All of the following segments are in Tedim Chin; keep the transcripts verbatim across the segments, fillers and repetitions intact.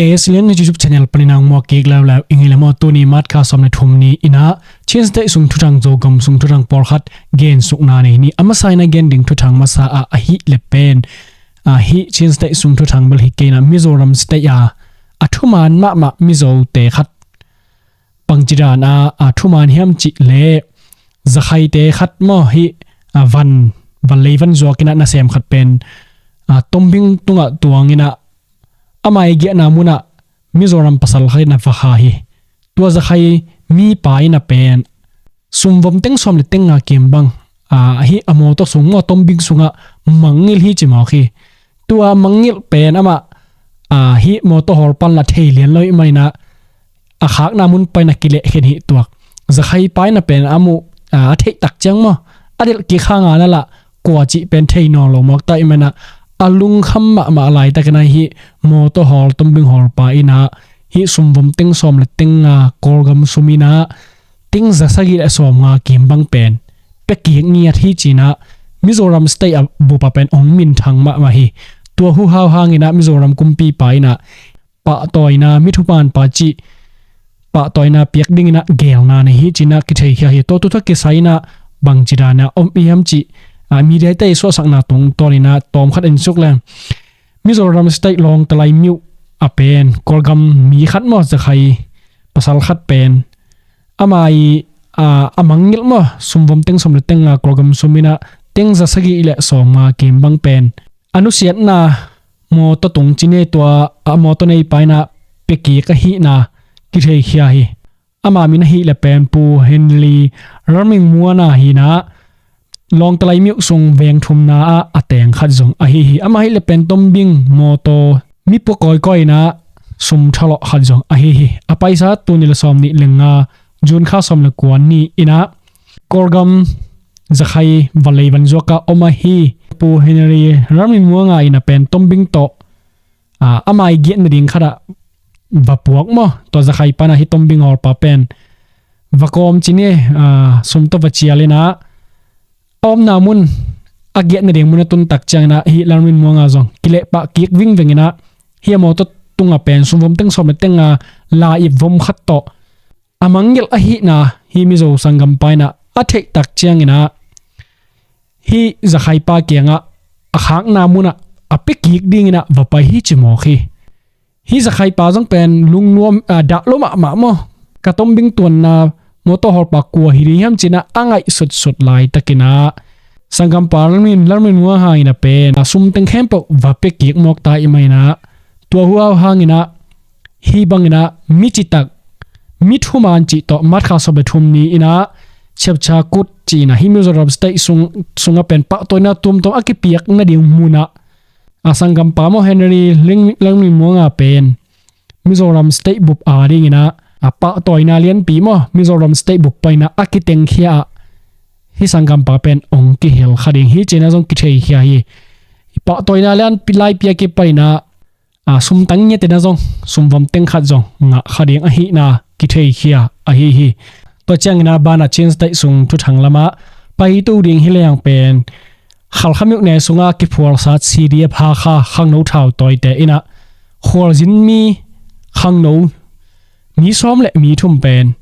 S L N YouTube channel panin a hong muak kik leuleu ing ei le maw. Tuni March kha sawm le thum ni in ah Chin State sung thuthang, Zogam sung thuthang pawlkhat gensukna nei ni. A masa in a gen ding thuthang masa ah ahih leh pen, ah, hih Chin State sung thuthang bel hi kei in ah Mizoram State a, a thuman mahmah Mizote khat bangci dan a, a thuman hiam cih leh Zakhaite khat maw, hih, a, van, van lei van zuak in ah nasem khat pen, a, Tombing tungah tuang in ah ama i giahna munah Mizoram pasal khat in ah va kha hi. Tua Zakhai mipa in ah pen sumvom teng sawm le teng nga kim bang, a, hih a mawtaw sung maw, Tombing sungah mangngilh hi ci mawk hi. Tua mangngilh pen amah, a, hih mawtaw hawlpa in la thei lian lo ahih manin ah a khakna mun pan a kilehkhen hi tuak. Zakhai pa in ah pen a muh, a, a theih tak ciang maw, a delh kik hang a na lah kua cih pen thei nawn lo mawk ta ahih manin ah a lungkham mahmah laitak in ah hih mawtaw hawl, Tombing hawlpa in ah hih sumvom teng sawm le teng nga Kawlgam sum in ah teng za sagih le sawm nga kim bang pen pia kik ngiat hi ci in ah Mizoram State a bup ah pen hong minthang mahmah hi. Tua hu hau hang in ah Mizoram kumpipa in ah pahtawina, mi thumanpa cih pahtawina piak ding in ah geelna nei hi ci in ah kitheikhia hi. Tua thu tawh kisai in ah bangci dan a om i hiam cih, a, media te i suahsakna tungtawn in ah tawmkhat en suk leng, Mizoram State Lawngtlai Myo ah pen Kawlgam mi khat maw, Zakhai pasal khat pen ama i, a, a mangngilh maw, sumvom teng sawm le teng nga Kawlgam sum in ah teng za sagih le sawm nga kim bang pen a nusiatna mawtaw tung ci ni, tua a mawtaw neipa in ah pia kik ahihna kitheikhia hi. Ama min ahih leh pen Pu Henry Lalrinmuanga hi in ah Lawngtlai Myo sung veng thumna ah a teng khat zong ahi hi. Ama ahih leh pen Tombing mawtaw mi pua kawikawi in ah sum thalawh khat zong ahi hi. A paisa tul nih le sawm nih le nga June kha sawm le kua ni in ah Kawlgam Zakhai van lei van zuak ah om ahi. Pu Henry Lalrinmuanga in ah pen Tombing tawh, a, ama i giahna ding khat ah va puak maw, tua Zakhai pa in ah hih Tombing hawlpa pen va kawm ci ni, a, sum tawh va cial in ah a omna mun, a giahna ding mun a tun tak ciang in ah hih Lalrinmuanga zong kilehpah kik vingveng in ah hih a mawtaw tungah pen sumvom teng sawm le teng nga lai-ip vom khat tawh a mangngilh ahihna hih Mizo sanggampa in ah a theih tak ciang in ah hih Zakhai pa kiangah a khakna mun ah a pia kik ding in ah va pai hi ci mawk hi. Hih Zakhai pa zong pen lungnuam, a, dah lua mahmah maw, ka Tombing tuanna mawtaw hawlpa kua hi ding hiam ci in ah a ngaihsutsut laitak in ah sanggampa Lalrinmuanga in ah pen a sum teng khempeuh va pia kik mawk ta ahih manin ah tua hu hau hang in ah hih bang in ah mi citak, mi thuman cih tawh March kha sawm le thum ni in ah Chepcha Kut ci in ah hih Mizoram State sung, sungah pen pahtawina tuamtuam a kipiak nading mun ah a sanggampa maw, Henry Lalrinmuanga pen Mizoram State bup a ding in ah a pahtawina lianpi maw, Mizoram State bup pan in ah a kitengkhia ah hih sanggampa pen hong kihel kha ding hi ci in ah zong kitheikhia hi. Pahtawina lianpi laipi a kipan in ah, a, sum tang ngiat in ah zong sumvom teng khat zong ngah kha ding ahihna kitheikhia ahi hi. Tua ciang in ah banah Chin State sung thuthang lamah paitu ding hi leng pen Halkha myone sungah kiphualsat C D F Hakha khangno thautawite in ah khualzin mi khangno mi sawm le mi thum pen,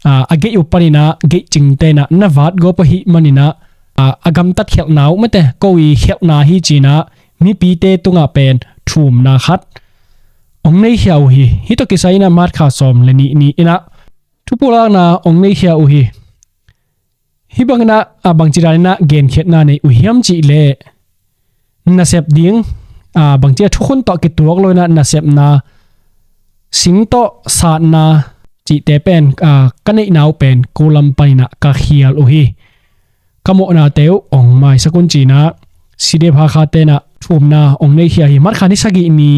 a, a gate uh pan in ah gate cingte in ah na vat gawp ahih manin ah, a, a gamtat khialhna uh mate, ko i khialhna hi ci in ah mipite tungah pen thumna khat hong neikhia uh hi. Hih tawh kisai in ah March kha sawm le nih ni in ah thupulakna hong neikhia uh hi. Hih bang in ah, a, bangci dan in ah genkhiatna nei uh hiam cih leh nasep ding, a, bangci a thukhun tawh kituak lo in ah nasepna, sing tawh satna cihte pen, a, ka neihna uh pen ko lam pan in ah ka khial uh hi. Ka mawhnate uh hong maisak un ci in ah C D F Hakhate in ah thumna hong neikhia hi. March kha ni sagih ni,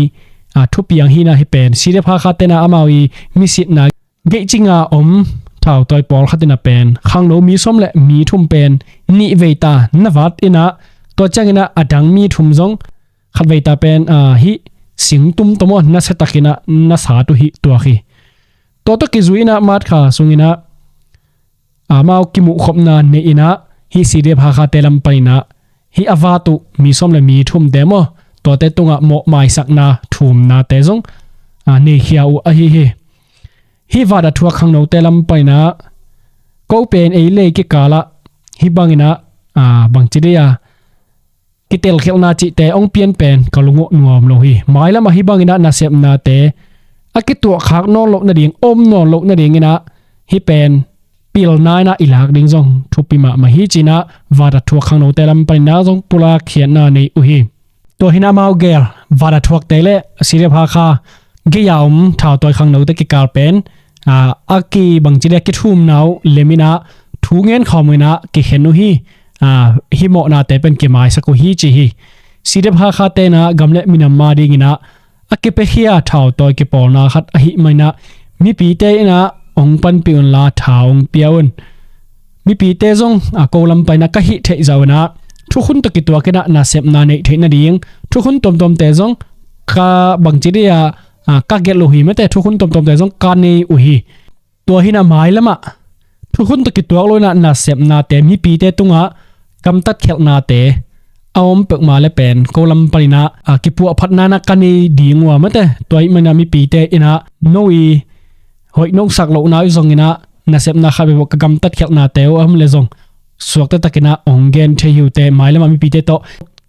a, thupiang hi in ah hih pen C D F Hakhate in ah amau i misitna gate cinga om thautawi pawlkhat in ah pen khangno mi sawm le mi thum pen nih vei ta na vat in ah tua ciang in ah a dang mi thum zong khat vei ta pen, a, hih sing tum tawm aw nasiatak in ah na sat uh hi tuak hi. Tua tawh kizui in ah March kha sung in ah, a, amau kimuhkhopna nei in ah hih C D F Hakhate lam pan in ah hih a vat uh mi sawm le mi thumte maw, tuate tungah mawh maisakna thumnate zong a, neikhia uh ahi hi. Hih Vadah thuak khangnote lam paninah ko pen ei le ei kikalah hih banginah, a, bangci dei a kitelkhialhna cihte hong pian pen ka lung uh nuam lo hi. Mailamah hih banginah nasepnate a kituahkhak nawn loh nading, om nawn loh nadinginah hih pen pilna inah i lak ding zong thupi mahmah hi cinah Vadah thuak khangnote lam paninah zong pulak khiatna nei uh hi. Tua hinah amau gel Vadah thuakte le CDF Hakha gei-a om thautawi khangnote kikal pen, a, a kibangci dei a kithumna uh leminah thu ngen khawminah kikhen uh hi. A, hih mawhnate pen kimaisak uh hi ci hi. CDF Hakha tenah gam le minam ma dinginah a kipiakhia thautawi kipawlna khat ahih maninah mipite inah hong panpih unla tha hong pia un. Mipite zong, a, ko lam paninah ka hih theih zah unah thukhun tawh kituakinah nasepna neih theih nading thukhun tuamtuamte zong ka bangci dei a, a, ka gelh uh hi mate, thukhun tuamtuamte zong ka nei uh hi. Tua hinah mailamah thukhun tawh kituak loinah nasepnate mipite tungah gamtat khialhnate a om peuhmah le pen ko lam paninah, a, kipuahphatna inah ka nei ding uh a mate. Tua hih maninah mipite inah no i hoih nong sak lohna uh zonginah nasepna khat bebok ka gamtat khialhnate uh a om le zong suakta takinah hong gen thei hi uh teh, mailamah mipite tawh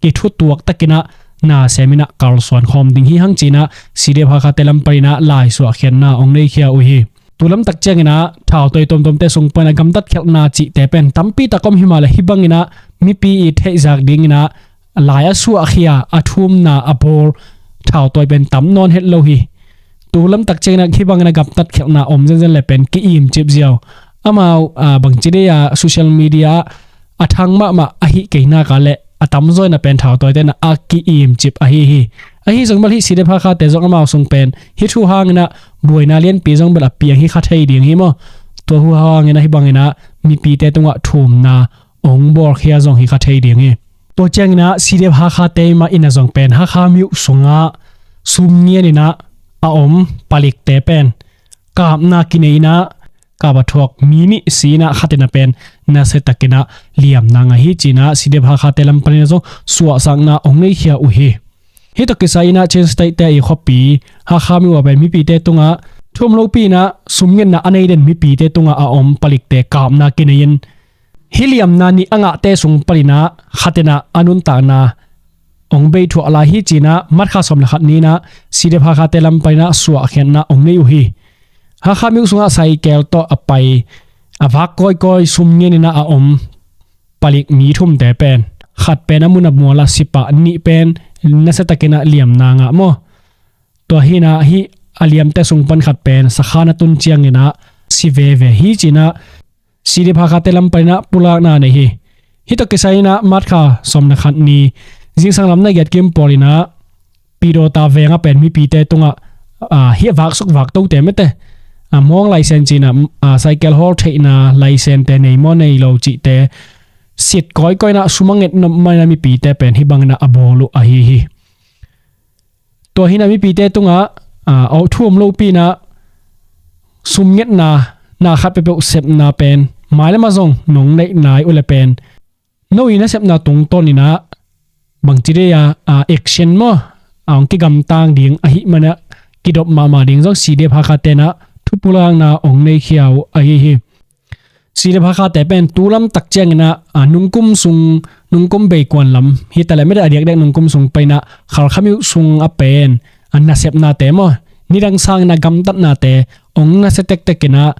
kithutuak takinah naseminah kalsuan khawm ding hi hang cinah CDF Hakhate lam paninah lai suahkhiatna hong neikhia uh hi. Tu lamtak cianginah thautawi tuamtuamte sung paninah gamtat khialhna cihte pen tampi tak om hi mah le hih banginah mipi i theihzak dinginah lai a suahkhia, a thumna, a bawl thautawi pen tam nawn het lo hi. Tu lamtak cianginah hih banginah gamtat khialhna om zenzen le pen ki-imcip ziau. Amau, a, bangci dei a social media ah a thang mahmah ahih kei nak leh a tamzaw inah pen thautawite inah a ki-imcip ahi hi. Ahi zong bel hih CDF Hakhate zong amau sung pen hih thu hanginah buaina lianpi zong bel a piang hi kha thei ding hi maw? Tua hu hanginah hih banginah mipite tungah thumna hong bawlkhia zong hi kha thei ding hi. Tua cianginah CDF Hakhate mah inah zong pen Hakha myo sungah sum ngianinah a om palikte pen kapna kinei inah kap a thuak mi nih si inah khat inah pen nasiatakinah liamna ngah hi cinah CDF Hakhate lam paninah zong suahsakna hong neikhia uh hi. Hih tawh kisai inah Chin State te i khuapi Hakha myo ah pen mipite tungah thu om lopi inah sum ngetna a nei den mipite tungah a om palikte kapna kinei in hih liamna nih a ngahte sung paninah khat inah a nuntakna hong beithuah lai hi cinah March kha sawm le khat ni inah CDF Hakhate lam paninah suahkhiatna hong nei uh hi. Hakha myo sungah cycle tawh a pai a vak kawikawi sum ngianinah a om palik mi thumte pen khat pen a mun a mual a si pah, nih pen nasiatakinah liamna ngah maw? Tua hinah hih a liamte sung pan khat pen sakhan a tun cianginah si veve hi cinah CDF Hakhate lam paninah pulakna nei hi. Hih tawh kisai inah March kha sawm le khat ni zingsang lam na giat kim pawl inah Pidawta veng ah pen mipite tungah, a, hih a vaksuk vaktote mate, a, mawng license cinah, a, cycle hawl theihna license te nei maw nei lo cihte sit kawikawi inah sum a nget nop mah inah mipite pen hih banginah a bawl uh ahi hi. Tua hinah mipite tungah, a, thu om lopi inah sum ngetna na khat peuhpeuh sepna pen mailamah zong nong neih nai uh le pen no i nasepna tungtawn inah bangci dei a, a, action maw, a, hong kigamtang ding ahih maninah kidop mahmah ding zong CDF Hakhate inah thupulakna hong neikhia uh ahi hi. CDF Hakhate pen tu lamtak cianginah, a, nungkum sung, nungkum beikuan lam hi ta le mate, a diakdiak nungkum sung paninah Hakha myo sung ah pen, a, nasepnate maw, nidang sanginah gamtatnate hong nasia tektek inah,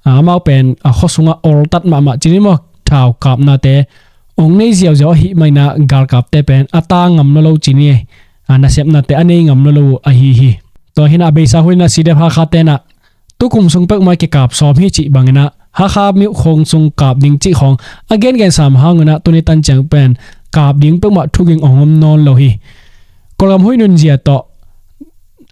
a, amau pen, a, khua sungah oltat mahmah cih ni maw, thau kapnate hong nei ziauziau ahih maninah galkapte pen a tang ngam lo lo cih ni, a, nasepnate a nei ngam lo lo uh ahi hi. Tua hinah a beisa hun inah CDF Hakhate inah tukum sung peuhmah kikap sawm hi cih banginah Hakha myo khawng sung kap ding cih khawng a gengen sam hanginah tuni tan ciang pen kap ding peuhmah thuging hong om nawn lo hi. Kawlgam huih nunzia tawh,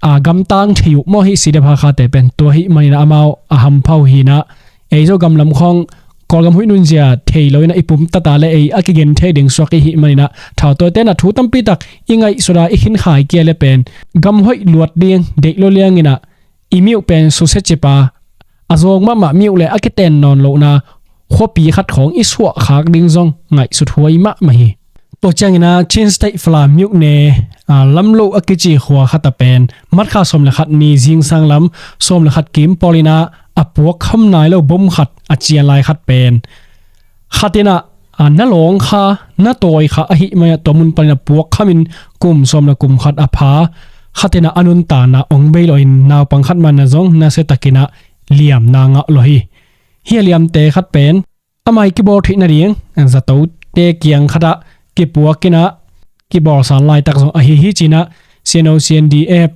a, gamtang thei uh maw hih CDF Hakhate pen? Tua hih maninah amau a hampha uh hinah ei Zogam lam khawng Kawlgam huih nunzia thei lo inah i pumtat a le ei a kigen thei ding suak i hih maninah thautawite inah thu tampi tak i ngaihsut a i khinkhai kei le pen gam hoih luat ding deih lo lianginah i myo pen susia cip a, a zawng mahmah myo le a kiten nawn lohna khuapi khat khawng i suahkhak ding zong ngaihsut huai mahmah hi. Tua ciangin ah Chin State Falam myone, ah, Lamloh a kici khua khat ah pen March kha sawm le khat ni zingsang lam sawm le khat kim pawl in ah a puak kham nai lo bom khat a cian lai khat pen khat in ah, ah, na lawng kha, na tawi kha ahih manin ah tua mun panin ah puak khamin kum sawm le kum khat a pha khat in ah a nuntakna ong bei lawhin naupang khat manin ah zong nasia takin ah liamna ngah lo hi. Hih a liamte khat pen amah i kibawl theih nading zatote kiang khat ah kipuak in ah kibawlsan laitak zong ahi hi ci-in ah C N O C N D F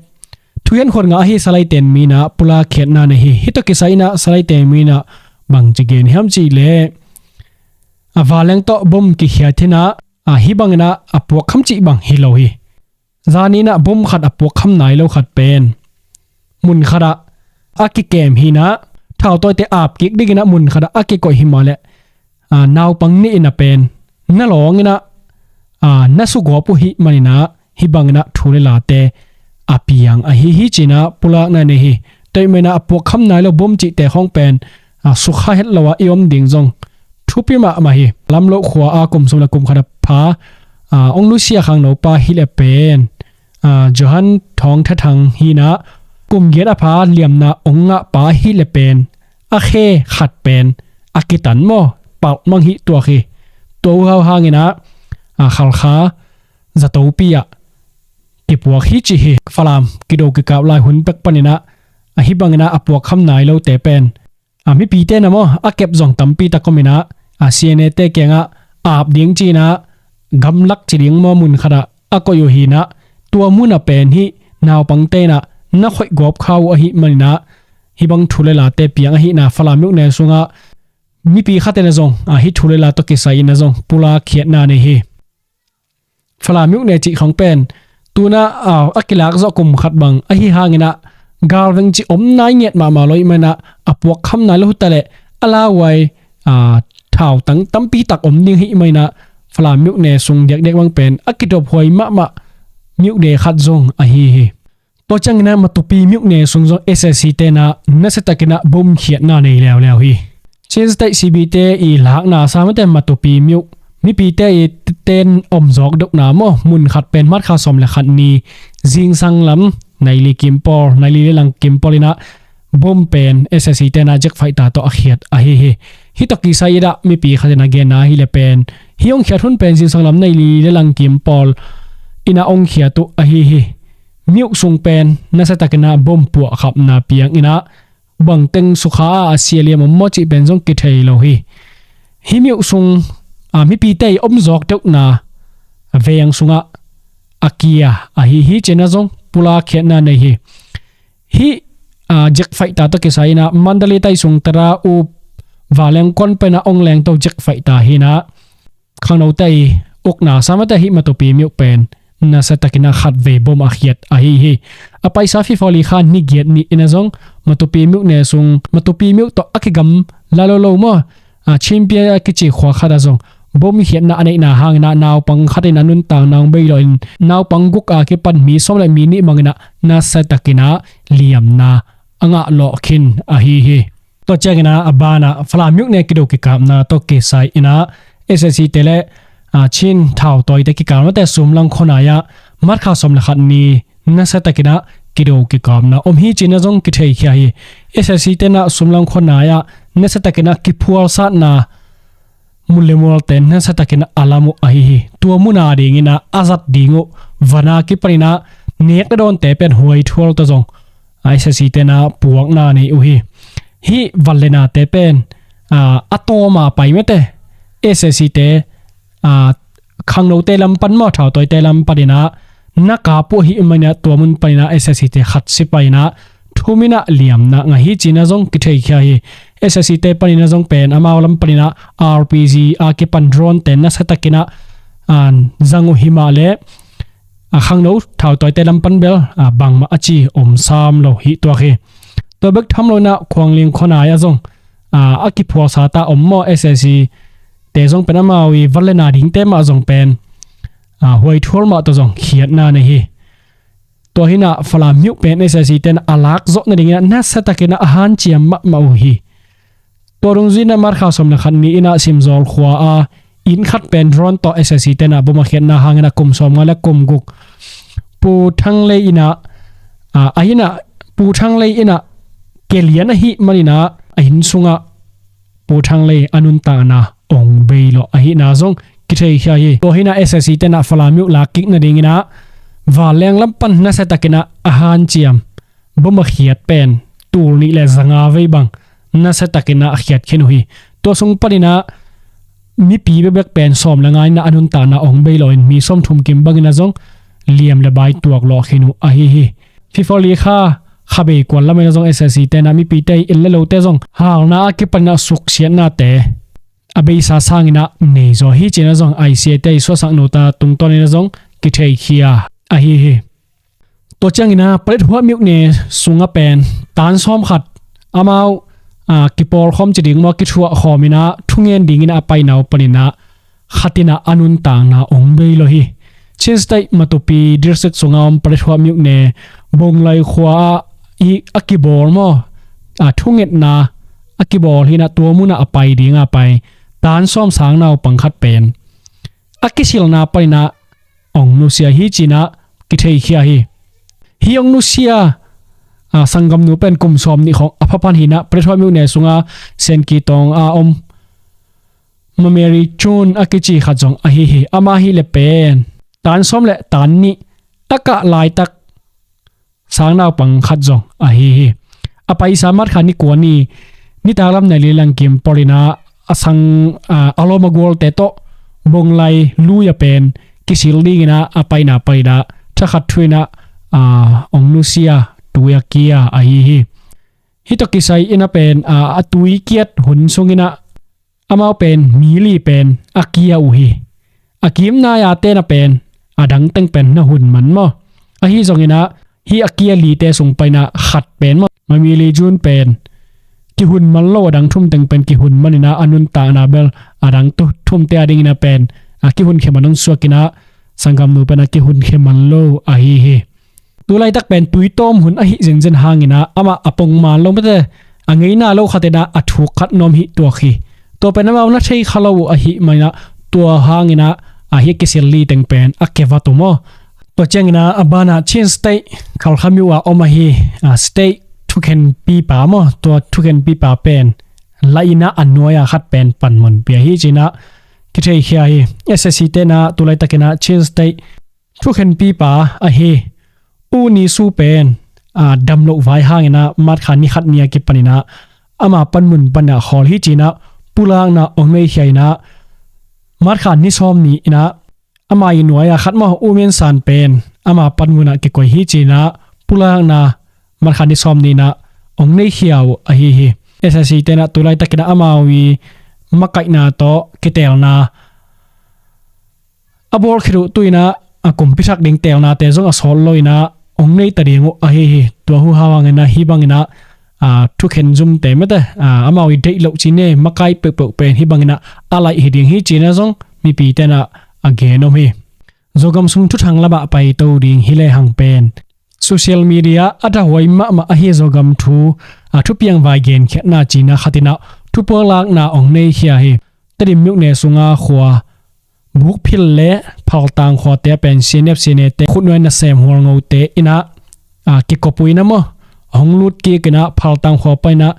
thugen khuat ngah ahi Salai Teng mi in ah pulak khiatna nei hi. Hih tawh kisai in ah Salai Teng mi in ah bangci gen hiam cih leh a vanleng tawh bom kikhiat hi in ah, ah, hih bangin ah a puak kham cih bang hi lo hi. Zani in ah bom khat a puak kham nai lo khat pen mun khat ah a kikem hi in ah thautawite ap kik dingin ah mun khat ah a kikoih hi mah leh, ah, naupang nih in ah pen na lawng in ah, ah, na sugawp uh hih manin ah hih bangin ah thu le late a piang ahi hi ci-in ah pulakna nei hi. Tua ahih manin ah a puak kham nai lo bom cihte khawng pen, ah, sukha het lo ah i om ding zong thupi mahmah hi. Lamloh khua ah kum sawm le kum khat a pha, ah, ong nusia khangnopa hi leh pen, ah, Johan Thawng That Thang hi in ah kum giat a pha liamna ong ngahpa hi leh pen a khe khat pen a kitan maw, palh mang hi tuak hi. Tua uh hau hangin ah, ah, Khalkha zatopi ah kipuak hi ci hi. Falam kido kikap lai hun pek panin ah, ah, hih bangin ah a puak kham nai lote pen, ah, mipite in ah maw a kep zong tampi tak om in ah, ah, C N A te kiangah ap ding ci-in ah gamlak ci ding maw mun khat ah a koih uh hi in ah tua mun ah pen hih naupangte in ah na khoih gawp kha uh ahih manin ah hih bang thu le late piang ahihna Falam myone sungah mipi khat in ah zong, ah, hih thu le la tawh kisai in ah zong pulak khiatna nei hi. Falam myone cih khawng pen tu-in ah, ah, a kilak zawh kum khat bang ahi hangin ah galveng cih om nai ngiat mahmah lo ahih manin ah a puak kham nai lo hi ta leh a lauhuai, ah, thautang tampi tak om ding ahih manin ah Falam myone sung diakdiak bang pen a kidophuai mahmah myone khat zong ahi hi. Tua ciangin ah Matupi myone sung zong S A C te in ah nasia takin ah bom khiatna nei leuleu hi. Chin State C B te i lakna sa mate Matupi myo mipite i ten om zawk deuhna maw mun khat pen March kha sawm le khat ni zingsang lam nai li kim pawl, nai li le lang kim pawl in ah bom pen S A C te in ah jet fighter tawh a khiat ahi hi. Hih tawh kisai in ah mipi khat in ah genna hi leh pen hih ong khiat hun pen zingsang lam nai li le lang kim pawl in ah ong khiat uh ahi hi. Myo sung pen nasia takin ah bom puahkhapna piang in ah bangteng sukha a, a sia liam om maw cih pen zong kithei lo hi. Hih myo sung, ah, mipite i om zawk deuhna veng sungah a kia ahi hi ci-in ah zong pulak khiatna nei hi. Hih, ah, jet fighter tawh kisai in ah Mandalay tai sung Tara U vanleng kon pen ah ong lengto jet fighter hi in ah khangnote i ukna sa mate hih Matupi myo pen nasia takin ah khatvei bom a khiat ahi hi. A paisa February kha ni giat ni in ah zong Matupi myone sung Matupi myo tawh a kigamla lo lo maw, ah, Chinpia a kici khua khat ah zong bom khiatna a neihna hangin ah naupang khat in ah nuntakna ong bei lawhin naupang guk a kipan mi sawm le mi nih bangin ah nasia takin ah liamna a ngah lawh khin ahi hi. Tua ciangin ah a ban ah Falam myone kido kikapna tawh kisai in ah S A C te le, ah, Chin thautawite kikapnate Sumlang khuanai ah March kha sawm le khat ni nasia takin ah kido kikapna om hi ci-in ah zong kitheikhia hi. S A C te in ah Sumlang khuanai ah nasia takin ah kiphualsatna mun le mualte nasia takin ah a lam uh ahi hi. Tua mun a dingin ah a zat ding uh van a kipanin ah nek le dawnte pen huaithual tawh zong S A C te in ah puakna nei uh hi. Hih van le nate pen, ah, a tawm a pai mate S A C te, ah, khangnote lam pan maw thautawite lam panin ah na kap uh ahih manin ah tua mun panin ah S A C te khat si pai in ah thum in ah liamna ngah hi ci-in ah zong kitheikhia hi. S A C te panin ah zong pen amau lam panin ah R P G a kipan drone te nasia takin ah, ah, zang uh hi mah leh, ah, khangno thautawite lam pan bel, ah, bangmah a ci om sam lo hi tuak hi. Tua bek tham lo in ah Khuangling khuanai ah zong, ah, a kiphualsa ta om maw S A C te zong pen amau i van le na dingte mah zong pen, ah, huaithual mah tawh zong khiatna nei hi. Tua hi in ah Falam myo pen S A C te in ah a lak zawh nadingin ah nasia takin ah a hanciam mahmah uh hi. Tua dungzui in ah March kha sawm le khat ni in ah Simzawl khua a inn khat pen drone tawh S A C tenah bom a khiatna hangin ah kum sawmnga le kum guk Pu Thang Lei innah, a, a innah Pu Thang Lei innah kelian ahih maninah a inn sungah Pu Thang Lei a nuntakna ong bei lawh ahihna zong kitheikhia hi. Tua hinah S A C tenah Falam uh lakkik nadinginah vanleng lam pan nasiatakinah a hanciam bom a khiat pen tul nih le zanga vei bang nasiatakinah a khiat khin uh hi. Tua sung paninah mipi bekbek pen sawm le nga inah a nuntakna ong bei lawhin mi sawmthum kim banginah zong liam le bai tuak lawh khin uh ahi hi. Fifali kha khabei kuan laminah zong S A C tenah mipite inn le lote zong halna a kipaninah suksiatnate a beisa sanginah nei zaw hi cinah zong I C A te i suahsak nuta tungtawninah zong kitheikhia ahi hi. Tua cianginah Paletwa myone sungah pen tan sawm khat amau, a, kipawlkhawm ci ding maw, kithuahkhawm inah thungen dingin a paina uh paninah khatinah a nuntakna ong bei lawh hi. Chin State Matupi District sungah om Paletwa myone Bonglai khua ah i a kibawl maw, a, thungetna a kibawl hinah tua munah a pai dinga pai tan sawm sang naupang khat pen a kisilna paninah ong nusia hi cinah kitheikhia hi. Hi ong nusia, a, sanggamnu pen kum sawm nih khawng a pha pan hinah Paletwa myone sunga Senki tawng a om Ma Mary Chun a kici khat zong ahi hi. Amah hi le pen tan sawm le tan nih a kah laitak sang naupang khat zong ahi hi. A paisa March kha ni kua ni nitak lam nai li lang kim pawl inah a sang, a, a lawm a gualte tawh Bonglai lui a pen kisil dinginah a paina paninah thakhat thu inah, a, ong nusia tui a kia ahi hi. Hih tawh kisai inah pen, a, a tui kiat hun sunginah amau pen mi li pen a kia uh hi. A kim nai-a tenah pen a dang teng pen na hun man maw. Ahi zonginah hih a kia lite sung paninah khat pen maw, Ma Mary Chun pen kihun man lo, a dang thum teng pen kihun maninah a nuntakna bel a dang tu thumte a dinginah pen a kihunkhia man ong suakinah sanggamnu pen a kihunkhia man lo ahi hi. Tulaitak pen tuitawm hun ahi zenzen hanginah amah a pongman lo mate a ngeina lo khatinah a thuk khat nuam hih tuak hi. Tua pen amau na thei kha lo uh ahih maninah tua hanginah a hih kisil li teng pen a kevat uh maw. Tua cianginah a banah Chin State Khalkham uh a om ahi, a, state thukhenpipa maw, tua thukhenpipa pen la inah a nuai-a khat pen panmun pia hi cinah kitheikhia hi. S A C tenah tulaitakinah Chin State thukhenpipa ahi U Ni Su pen, a, damloh vai hanginah March kha ni khat ni a kipaninah ama panmun panah khawl hi cinah pulakna ong neikhia inah March kha ni sawm ni inah ama i nuai-a khat maw U Min San pen ama panmunah kikoih hi cinah pulakna March kha ni sawm ni inah ong neikhia uh ahi hi. S A C tenah tulaitakinah amau i makaihna tawh kiteelna a bawl khit uh tu inah a kumpi thak ding teelnate zong a sawt lo inah ong neita ding uh ahi hi. Tua huhau hanginah hih banginah, a, thukhen zumte mate, a, amau i deih loh cine makai peuhpeuh pen hih banginah a laih hi ding hi cinah zong mipi tenah a gen om hi. Zogam sung thuthang lamah paito ding hi lehang pen social media a dahuai mahmah ahi Zogam thu, a, thupiang vai genkhiatna cinah khatinah thupulakna ong neikhia hi. Tedim myone sunga khua Bukphil le Phaltang khuate a pen C N F C N A te khutnuai nasem hualngote inah, a, kikop uh inah maw hong lut kik inah Phaltang khua paninah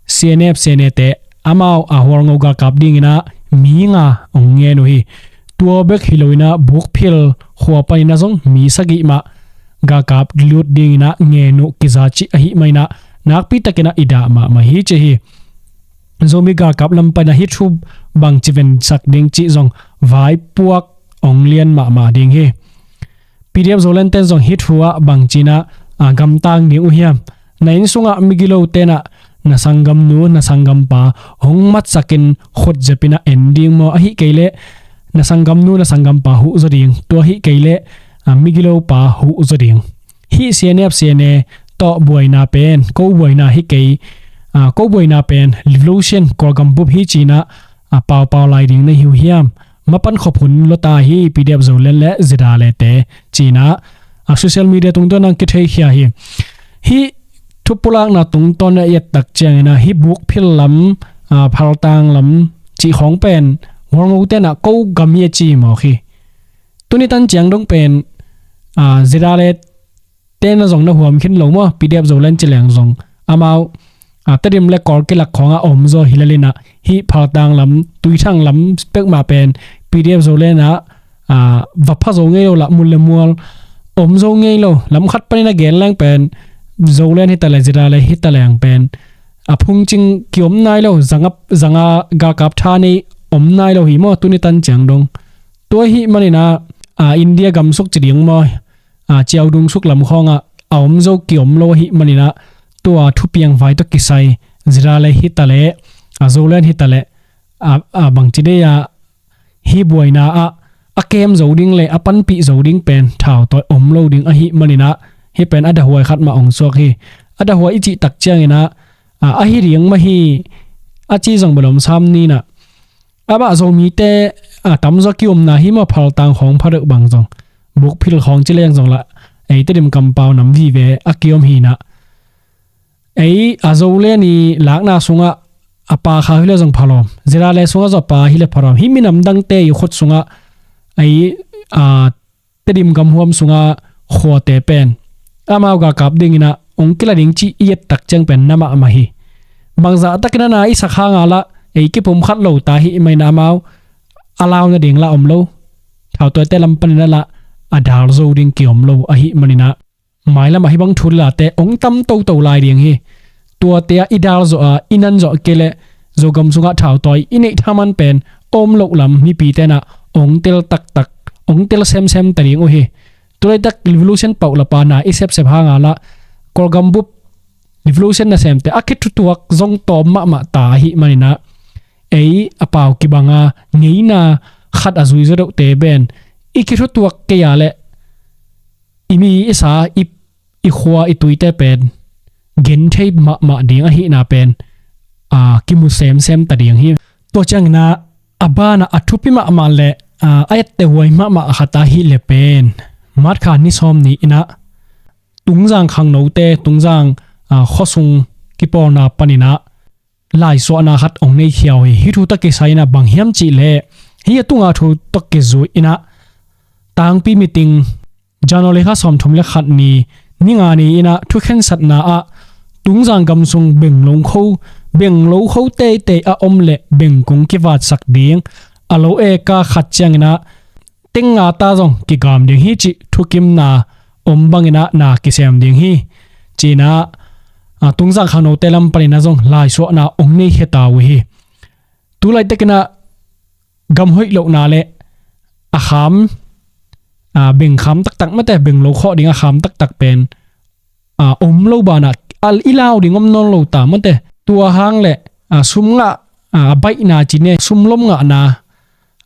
C N F C N A te amau a hualngo galkap dinginah mi nga ong ngen uh hi. Tua bek hi lo inah Bukphil khua paninah zong mi sagih mah galkap lut dinginah ngen uh kiza cih ahih maninah nakpitakinah i dah mahmah hi ci hi. Zomi galkap lam paninah hih thu bangci vensak ding cih zong vaipuak ong lian mahmah ding hi. P D F Zoland ten zong hih thu ah bangci inah, a, gamtang ding uh hiam? Na inn sungah migilo tenah na sanggamnu na sanggampa hong matsakin khutzepinah en ding maw, ahih kei leh na sanggamnu na sanggampa huh zaw ding, tua ahih kei leh, a, migilopa huh zaw ding. Hih C N F C N A tawh buaina pen ko buaina hi kei, a, ko buaina pen revolution Kawlgam bup hi cinah, a, paupau lai ding na hi uh hiam? Mapan khop hun lota hi P D F Zoland le Zedale te cinah, a, social media tungtawn nang kitheikhia hi. Hih thupulakna tungtawn a i et tak cianginah hih Bukphil lam, a, Phaltang lam cih khawng pen Hualngo tenah ko gam hi a ci mawk hi. Tuni tan ciang dong pen ZRA le tena zong na huam khin lo maw, P D F Zoland ci leng zong amau Tedim le Kawl kilak khawngah a om zaw hi lelinah hih Phaltang lam, Tuithang lam pekmah pen P D F Zoland ah va pha zo ngei lo lah, mun le mual om zo ngei lo. Lam khat panin a gen leng pen Zoland hi ta le ZRA le hi ta leng pen a phungcing kiom nai lo, zanga galkap tha nei om nai lo hi maw, tuni tan ciang dong. Tua hi maninah India gamsuk ci ding maw, ciaudungsuk lam khawngah a om zo kiom lo ahi maninah tua thupiang vai tawh kisai ZRA le hi ta le Zoland hi ta le bangci dei-a hih buaina ah a kem zo ding le a panpih zo ding pen thautawi om lo ding ahi maninah hih pen a dahuai khat mah ong suak hi. A dahuai i cih tak cianginah ahi ding mah hi a ci zong belom sam ninah amah Zomite a tamzaw kiomna hi maw, Phaltang khawng pha deuh bang zong, Bukphil khawng ci leng zong lah ei Tedim kampau nam vive a kiom hinah ei a Zoland i lakna sungah a pa kha hi le zong phalawm, ZRA le sungah zong a pa hi le phalawm, hih minam dangte i khut sungah ei Tedim gamhuam sungah khuate pen amau galkap dinginah ong kila ding cih i et tak ciang pen na mahmah hi. Bangzah takin a na i sak hanga lah ei kipum khat lo ta hi i maina amau a lau nading lah om lo. Thautawite lam paninah lah a dal zo ding kiom lo ahi maninah mailamah hih bang thu late ong tam toto lai ding hi. Tuate ah i dal zawh a i nan zawh kei leh Zogam sungah thautawi i neih thaman pen om loh lam mipi tenah ong tel taktak, ong tel semsem ta ding uh hi. Tulaitak revolution pauhlapa na i sepsep hanga lah Kawlgam bup revolution nasemte a kithutuak zong tawm mahmah ta ahi maninah ei a pau kibanga ngeina khat a zui zaw deuhte pen i kithutuak kei a leh i mi i sa i, i khua i tuite pen genthei mahmah ding ahihna pen kimu semsem ta ding hi. Tua cianginah a banah a thupi mahmah le a etteh huai mahmah a khat ahi le pen March kha ni sawm ni inah Tungzang khangnote, Tungzang khuasung kipawlna paninah laisuahna khat ong nei khiau hi. Hih thu tawh kisai inah bang hiam cih leh hih a tunga thu tawh kizui inah tangpi meeting January kha sawmthum le khat ni, ni nga ni inah thukhensatna ah Tungzang gamsung benglo kho, benglo kho teitei a om le bengkung kivatsak ding, a lo eka khat cianginah teng nga ta zong kigam ding hi cih thukimna om banginah na kisem ding hi. Cinah Tungzang khangnote lam paninah zong laisuahna ong nei khia ta uh hi. Tulaitakinah gam hoih lohna le a kham, bengkham taktak mate, benglo khawh ding a kham taktak pen om lo banah i lau ding om nawn lo ta mate. Tua hang le sum ngah a baihna cine, sum lom ngahna,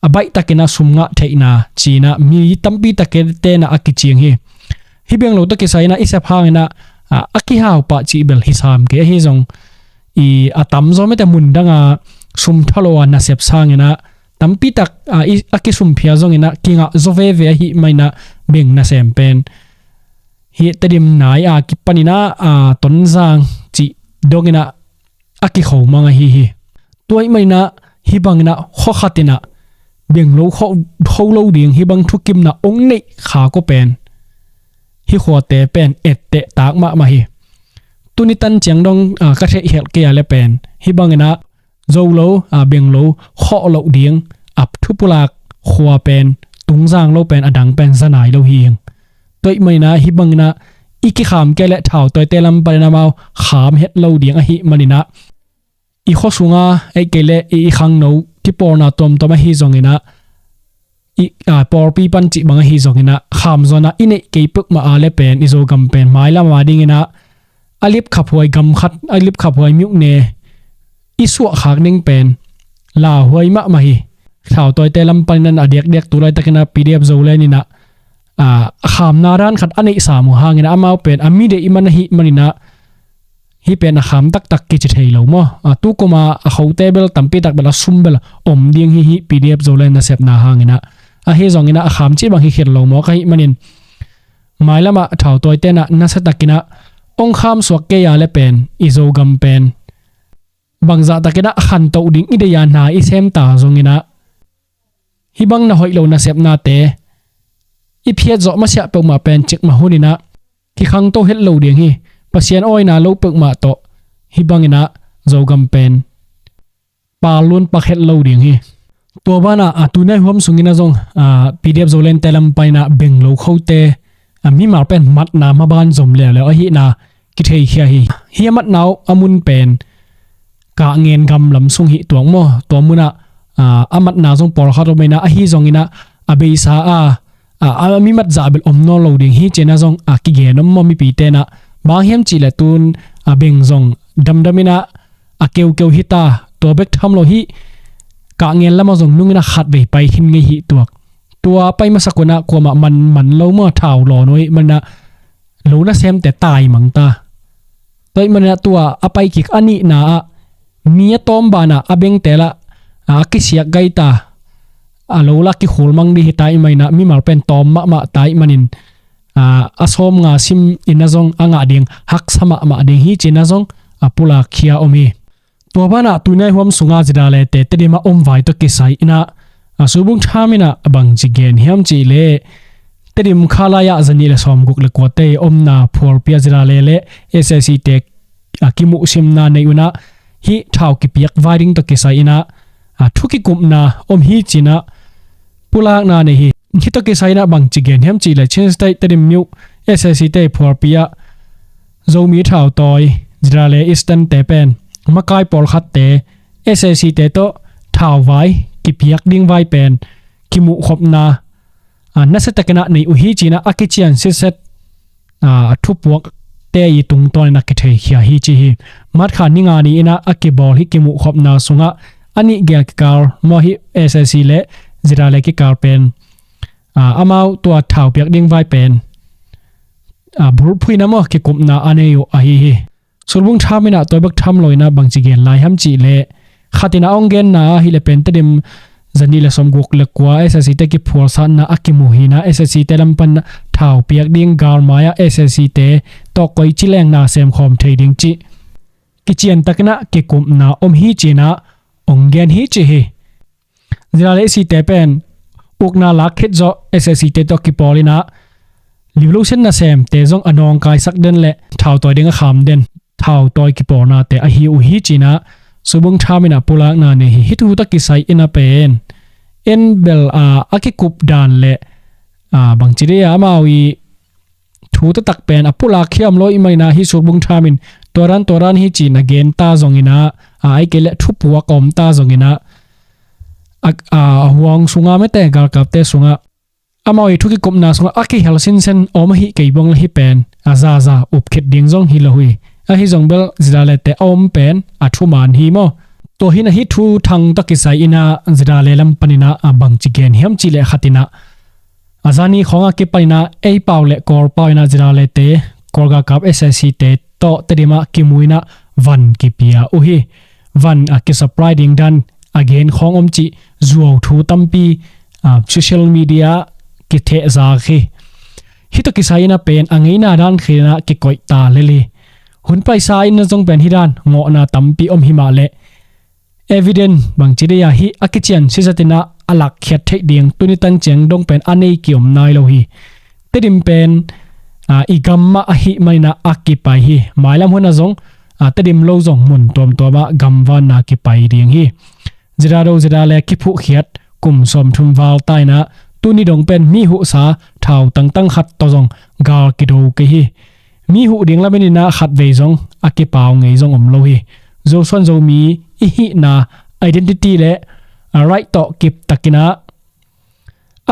a baihtakinah sum ngah theihna cinah mi tampi takte tenah a kiciang hi. Hih benglo tawh kisai inah i sep hanginah a kihau pah cih bel hi sam kei ahi zong i a tamzaw mite mun danga sum tha lo a nasep sanginah tampitak a kisumphia zonginah kingah zaw veve ahi mainah beng nasem pen hih Tedim nai a kipaninah Tonzang cih donginah a kikho mang ahi hi. Tua ahih maninah hih banginah khua khatinah benglo kho lo ding hih bang thukimna ong neih khak uh pen hih khuate pen etteh tak mahmah hi. Tuni tan ciang dong ka theihkhelh kei a le pen hih banginah zo lo, benglo khawh loh ding a thupulak khua pen Tungzang lo pen a dang pen za nai lo hi ing. Tua ahih maninah hih banginah i kikham kei a le thautawite lam panin amau kham het lo ding ahih maninah i khua sunga ei kei le i khangno kipawlna tuamtuam ahi zonginah i pawlpi pan cih bang ahi zonginah khamzawnah i neih kei peuhmah a le pen i Zogam pen mailam a dinginah a lipkhaphuai gam khat, a lipkhaphuai myone i suahkhak ding pen lauhuai mahmah hi. Thautawite lam panin a diakdiak tu laitakinah P D F Zoland inah a khamna dan khat a neihsa mu hanginah amau pen a mi deih i man ahih maninah hih pen a kham taktak kici thei lo maw? A tukuma a khote bel tampitak bel a sum bel om ding hi hih P D F Zoland nasepna hanginah. Ahi zonginah a kham cih bang hi khit lo maw ka hih manin mailamah thautawite inah nasiatakinah ong khamsuak kei a le pen i Zogam pen bangzah takinah khantoh ding i deih a na i sem ta zonginah Hih bang na hoih lo nasepnate i phiat zawh masiah peuhmah pen cikmah huninah kikhangto het lo ding hi. Pasian awina lo peuhmah tawh hih banginah Zogam pen pal luan pak het lo ding hi. Tua banah a tunai huam sungin a zong a P D F Zoland te lam paninah beng lo khote a mimal pen matna maban zom leuleu ahihna kitheikhia hi. Hih a matna uh a mun pen Kahngen gam lam sung hi tuak maw? Tua munah a matna zong pawlkhat om inah ahi zonginah a beisa a a, a mi matzah bel om nawn lo ding hi cinah zong a kigen om maw mipi tenah? Bang hiam cihleh tun a beng zong damdam inah a keukeu hita. Tua bek tham lo hi. Kahngen lamah zong nungin a khatvei pai khin ngei hi tuak. Tua pai masak unah kuamah man man lo maw thau lawn uh hi manah lo nasemte tai mangta. Tua ih manah tua a pai kik a nihna ah mi a tawm banah a bengte lah a kisiak gaita. A lo lah kikhul mang dih hita ih manah mimal pen tawm mahmah ta ih manin a sawm nga sim inah zong a ngah ding haksa mahmah ding hi cinah zong a pulak khia om hi. Tua banah tunai huam sunga zidalete Tedim a om vai tawh kisai inah a Subung Tham inah a bangci gen hiam cihleh Tedim khalai ah zanih le sawmguk le kuate omna phualpi a zidale le S A C te a kimuhsimna nei unah hih thau kipiak vai ding tawh kisai inah a thu kikupna om hi cinah pulakna nei hi. Hih tawh kisai inah bangci gen hiam cihleh Chin State Tedim New S A C te phualpi ah Zomi thautawi zidale Eastern te pen makai pawlkhatte S A C te tawh thauvai kipiak ding vai pen kimuhkhopna a nasiatakinah nei uh hi cinah a kician sitset a thupuakte i tungtawninah kitheikhia hi ci hi. March kha ni nga ni inah a kibawl hih kimuhkhopna sungah a nih gel kikal maw hih S A C le zidale kikal pen a amau tua thaupiak ding vai pen a bulphuina maw kikupna a nei uh ahi hi. Subung Tham inah tua bek tham lo inah bangci gen lai hiam cihleh khatinah a hong genna ahileh pen Tedim zanih le sawmguk le kua S A C te kiphualsatna a kimu hinah S A C te lam pan thaupiak ding galmai ah S A C te tawh koici lengna semkhawm thei ding cih kiciantakinah kikupna om hi cinah hong gen hi ci hi. Zidale S A C te pen ukna lak khit zawh S A C te tawh kipawl inah liulosen nasemte zong a nawngkaisak den le thautawi ding a kham den thautawi kipawlnate ahi uh hi cinah Subung Tham inah pulakna nei hi. Hih thu tawh kisai inah pen en bel a a kikup dan le a bangci dei a amau i thu taktak pen a pulak khia om lo ih maninah hih Subung Tham in tua dan tua dan hi ci-in a gen ta zonginah a ei kei le thupuak a om ta zonginah a, a huang sungah mete galkapte sungah amau i thu kikupna sungah a kihel sinsen a om ahi kei bang le hih pen a zaza up khit ding zong hi lo hi. Ahi zong bel zidalete a om pen a thuman hi maw? Tua hinah hih thu thang tawh kisai inah zidale lam paninah a bangci gen hiam cihleh khatinah a zani khawngah kipaninah ei pau le Kawl pau inah zidalete Kawl galkap S A C te tawh Tedim ah kimu inah van kipia uh hi. Van a kisupply ding dan a gen khawng om cih zuau thu tampi a social media kithehzak hi. Hih tawh kisai inah pen a ngeina dan khinah kikoih ta lel hi. Hun paisa inah zong pen hih dan ngawhna tampi om himah leh evidence bangci dei a hih a kician sizatinah a lakkhiat theih ding tuni tan ciang dong pen a nei kiom nai lo hi. Tedim pen a i gam mah ahih maninah a kipai hi. Mailam hunah zong a Tedim lo zong mun tuamtuamah gamvanna kipai ding hi. Zidado zidale kiphuhkhiat kum sawmthum val ta inah tuni dong pen mi huhsa thau tangtang khat tawh zong gal kido kei hi. Mi huh ding lamen inah khatvei zong a kipau ngei zong om lo hi. Zosuan Zomi i hihna identity le a right tawh kiptakinah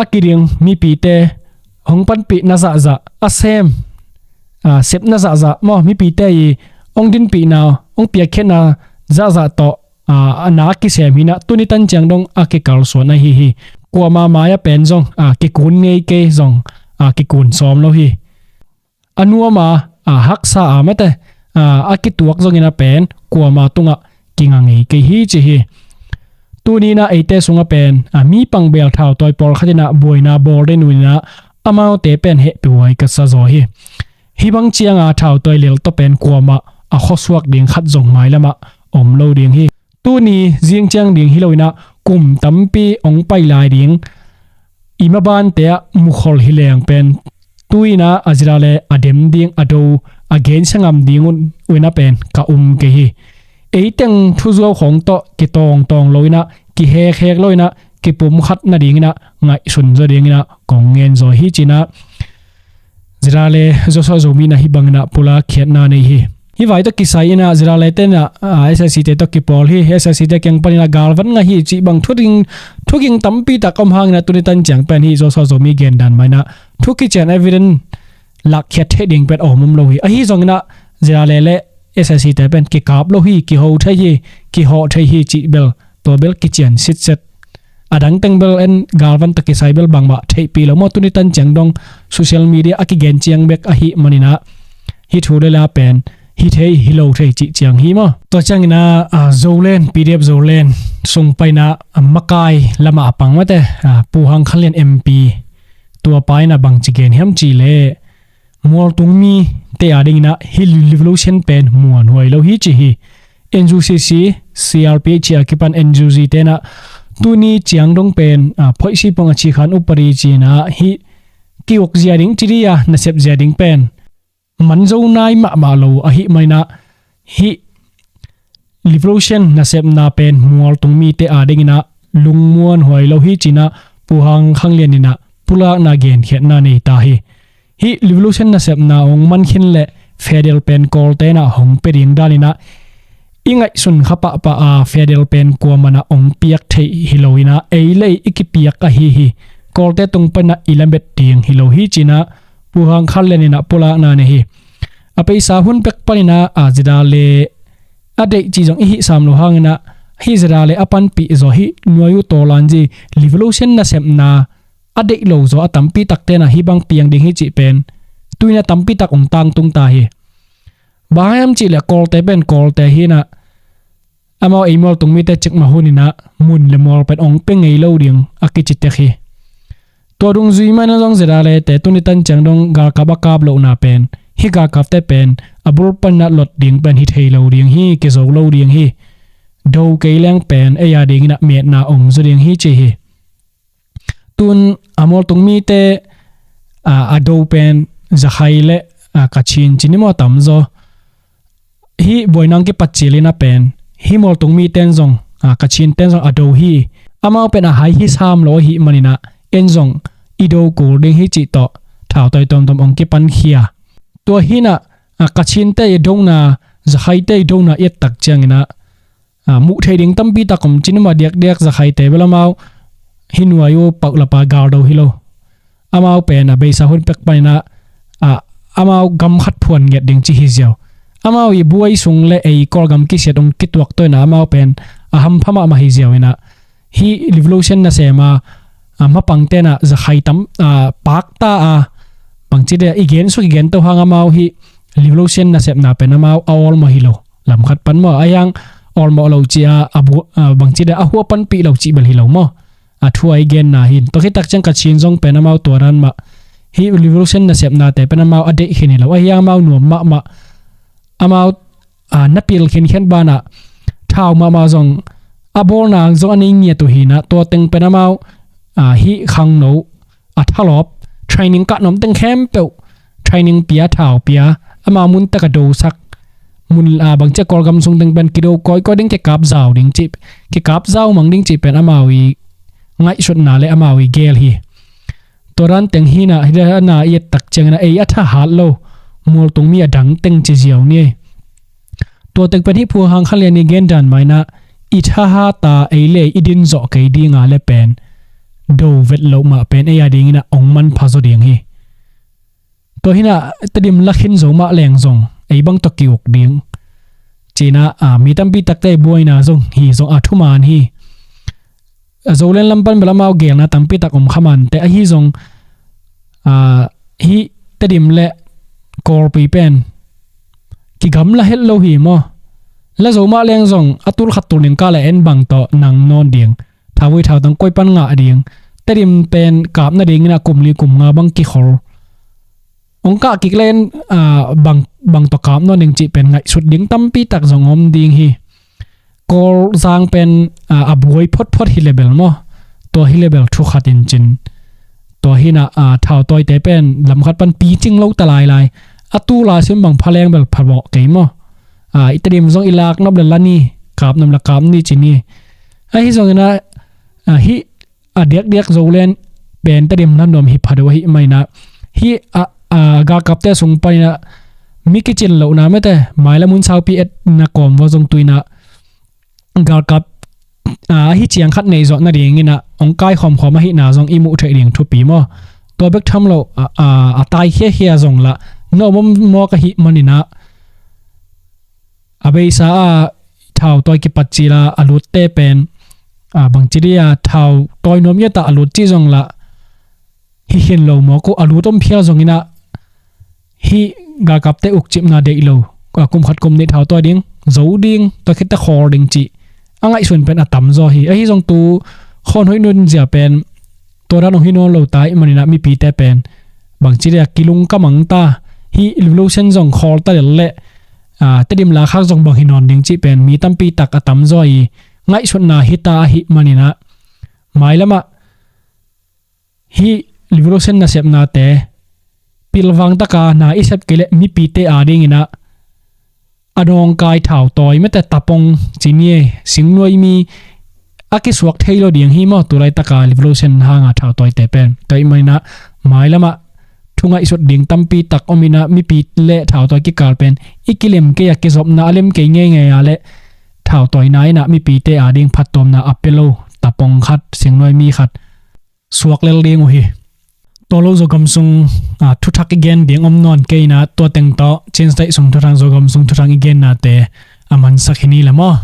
a kiding mipite hong panpihna zahzah a sem a sepna zahzah maw mipite i hong dinpihna hong piakkhiatna zahzah tawh a na a kisem hinah tuni tan ciang dong a kikalsuan ahi hi. Kuama mai-ah pen zong a kikun ngei kei zong a kikun sawm lo hi. A nuama a haksa a mate a kituak zongin a pen kuama tungah kinga ngei kei hi ci hi. Tuninah eite sungah pen a mi pangbel thautawi pawlkhat inah buaina bawl den uninah amaute pen hehpihhuai ka sa zaw hi. Hih bang cianga thautawi lel tawh pen kuamah a khuasuak ding khat zong mailamah om lo ding hi. Tuni zing ciang ding hi loinah kum tampi hong pai lai ding, i mabante ah mukhol hi leng pen, tu-in ah a zila le a dem ding, a do, a gensia ngam ding un, un ah pen ka um kei hi. Ei teng thuzuau khawng tawh kitawngtawng lo-in ah, kihekhek lo-in ah, kipumkhat nadingin ah ngaihsun zaw dingin ah kong ngen zaw hi ci-in ah, zila le Joshua Zomi in ah hih bangin ah pulak khiatna nei hi. Hih vai tawh kisai-in ah zila le ten ah, ah, S A C te tawh kipawl hi, S A C te kiang panin ah galvan ngah hi cih bang thuging, thuging tampi tak om hangin ah tuni tan ciang pen hih Joshua Zomi gen dan mah in ah thu kician evidence lakkhiat theih ding pen a om om lo hi. Ahi zongin ah zila le le S A C te pen kikap lo hi, kiho thei hi, kihawh thei hi cih bel, tua bel kician sitset. A dang teng bel en galvan tawh kisai bel bangmah theihpih lo maw, tuni tan ciang dong social media a kigen ciang bek ahih manin ah hih thu le la pen hi thei hi lo thei cih ciang hi maw. Tua ciangin ah, ah, Zoland, P D F Zoland sung panin ah, ah, makai lamah a pang mate, ah, Pu Hang Khan Lian M P, tua pa in ah bangci gen hiam cih leh, mualtung mite a dingin ah hih revolution pen muanhuai lo hi ci hi. N U C C, C R P H a kipan N U G te in ah tuni ciang dong pen, ah, phoihsi pong a cikhan upadi ci-in ah hih ki-uk zia ding ci ding a, nasep zia ding pen man zo nai mahmah lo ahih manin ah hih revolution nasepna pen mualtung mite a dingin ah lungmuanhuai lo hi ci-in ah Pu Hang Khan Lian in ah pulakna genkhiatna nei ta hi. Hih revolution nasepna hong man khin leh federal pen Kawlte in ah hong pia ding danin ah i ngaihsun kha pahpah a, federal pen kuaman ah hong piak theih hi lo-in ah ei le ei i kipiak ahi hi. Kawlte tung panin ah i lamet ding hi lo hi ci-in ah Pu Hang Khan Lian in ah pulakna nei hi. A peisa hun pek panin ah, a zila le a deih cih zong i hih sam lo hangin ah, hih zila le a panpih zaw hih nuai uh tawlan zi revolution nasepna a deih lo zaw a tampi takte in ah hih bang piang ding hi cih pen tu-in ah tampi tak hong tangtung ta hi. Bang hang hiam cih leh Kawlte pen Kawlte hi-in ah, amau ei mualtung mite cikmah hunin ah mun le mual pen hong pia ngei lo ding a kici tek hi. Tua dungzui mah in ah zong zila le te tuni tan ciang dong galkap a kap lohna pen, hih galkapte pen a bul panin ah lot ding pen hi thei lo ding hi, kizo lo ding hi. Do kei leng pen ei a dingin ah metna om zaw ding hi ci hi. Tu-in a mualtung mite, a, a do pen Zakhai le, a, Kachin ci ni maw, a tam zaw. Hih buaina hong kipat cilin ah pen hih mualtung mite in zong, a, Kachin te in zong a do hi. Amau pen a hai hi sam lo ahih manin ah en zong i do kul ding hi cih tawh thautawi tuamtuam hong kipankhia. Tua hi-in ah, a, Kachinte i dona, Zakhaite i dona i et tak ciangin ah, a, muh theih ding tampi tak om ci ni maw, a diakdiak Zakhaite bel amau hih nuai uh paulapa galdo hi lo. Amau pen a beisa hun pek panin ah, a, amau gam khat phuan ngiat ding ci hi ziau. Amau i buai sung le ei Kawlgam kisiat hong kituak tawh in ah amau pen a hampha mahmah hi ziau in ah, hih revolution nasem a, a, mapangte in ah Zakhai tam, a, pakta a, bangci dia i gen suk i gen to hang amau hih revolution nasepna pen amau a awlmawh hi lo. Lam khat pan maw, a hiang awlmawh lo ci a, a bu-, a, bangci dia a hua panpih lo cih bel hi lo maw. A thu a i genna hi-in. Tua khit tak ciang Kachin zong pen amau tua dan mah. Hih revolution nasepnate pen amau a deih khin hi lo. A hiang amau nuam mahmah. Amau, a, na pil khinkhian banah thau mahmah zong a bawlna zong a nei ngiat uh hi-in ah, tua teng pen amau, a, hih khangno a thalawp, training kah nuam teng khempeuh training pia, thau pia, amau mun tak a dosak, mun, a, bangci a Kawlgam sung teng pen kido kawikawi ding, kikap zau ding cih, kikap zau mang ding cih pen amau i ngaihsutna le amau i gel hi. Tua dan teng hi-in ah, hih dan a i et tak ciangin ah ei a thahat lo mualtung mi a dang teng ci ziau ni. Tua tek pen hih Pu Hang Khan Lian i gen dan mah in ah, i thahat a, ei le ei i din zawh kei ding a leh pen do vet loh mah pen ei a dingin ah hong manpha zaw ding hi. Tua hi-in ah Tedim la khin zo mah leng zong ei bang tawh ki-uk ding ci-in ah, a, mi tampi takte buaina zong hi zong a thuman hi. A, Zoland lam pan bel amau geelna tampi tak om kha mante, ahi zong, a, hih Tedim le Kawlpi pen kigamla het lo hi maw. La zo mah leng zong a tul khat tul ning kah le en bang tawh nang nawn ding, thauvui thautang koi pan ngah ding, Tedim pen kap nadingin ah kum li kum nga bang kikhol. Hong kah kik le en, a, bang, bang tawh kap nawn ding cih pen ngaihsut ding tampi tak zong om ding hi. Kawlzang pen a, a buai photphot hi lebel maw? Tua hi lebel thu khat in cin. Tua hi na a, thautawite pen lamkhat pan picing lo ta lailai. A tu lai sim bang phaleng bel phamawh kei maw? A, i Tedim zong i lak nop le la ni, kap nop le kap ni ci ni. Ahi zongin a, a, hih a diakdiak Zoland pen Tedim la nuam hi pha deuh ahih manin a, hih a, a, galkapte sung panin a mi kicin lohna mete mailam hun saupi etna kawm va zong tuina galkap a, ahi ciang khat nei zawh nadingin a hong kai khawmkhawm ahihna zong i muh theih ding thupi maw? Tua bek tham lo a, a, a tai khiakhia zong lah na om om mawk ahih manin a, a beisa a thautawi kipat cila a lutte pen a, bangci dia thautawi nuam iata a lut cih zong lah hi khin lo mawk uh, a lut om phial zongin a hih galkapte ukcipna deih lo a, kum khat kum nih thautawi ding, zo ding, tua khitte khawl ding cih a ngaihsun pen a tamzaw hi. Ahi zong tu khawn hoih nunzia pen tua dan hong hi nawn lo ta ahih manin a mipite pen bangci dia kilung kamang ta, hih revolution zong khawl ta lel leh a, Tedim la khak zong bang hi nawn ding cih pen mi tampi tak a tamzaw i ngaihsutna hi ta ahih manin a, mailam ah hih revolution nasepnate pilvang taka na i sep kei leh mipite adingin a, a nawngkai thautawi mete tapong ci ni, singnuai mi a kisuak thei lo ding hi maw? Tulaitaka revolution hanga thautawite pen. Tua ahih manin a mailam ah thu ngaihsut ding tampi tak omin a, mipi le thautawi kikal pen i kilem kei a, kizopna a lem kei ngeingei a le thautawina in a mipite ading phattuamna a pia lo tapong khat, singnuai mi khat suak lel ding uh hi. Tua lo Zogam sung a, thuthak i gen ding om nawn kei in a, tua teng tawh Chin State sung thuthang, Zogam sung thuthang i gennate a mansak hi ni le maw?